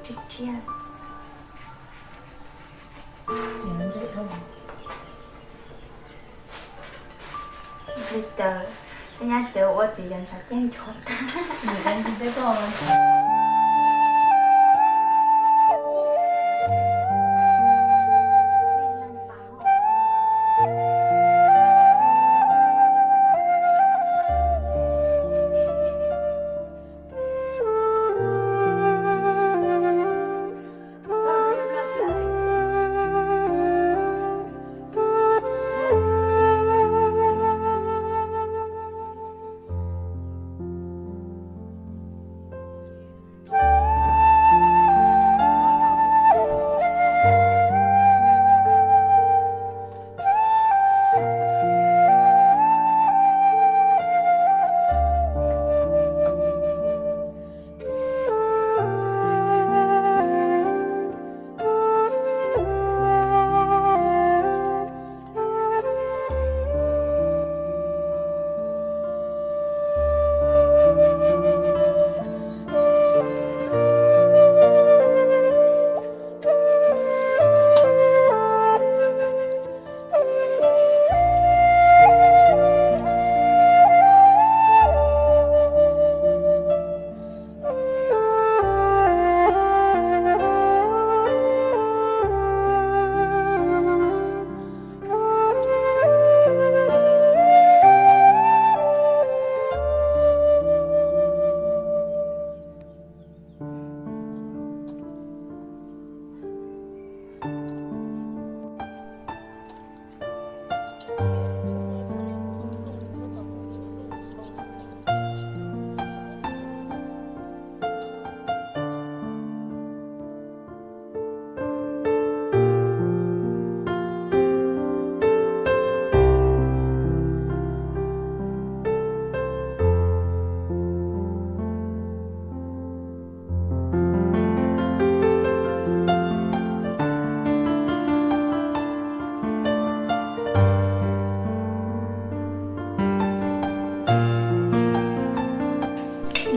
Li cas, xi nyab cawv ua txiv yawg ntshav ceeb nchuav tag.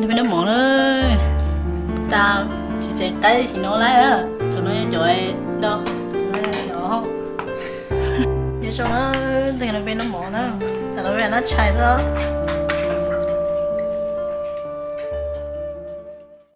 Lawv peb noj mov na, tas tsis tseem qaib sim no lawm, cov no yog cov do, cov no yog cov nyob zoo na, lawv peb noj mov na, tas lawv peb noj tshais xwb.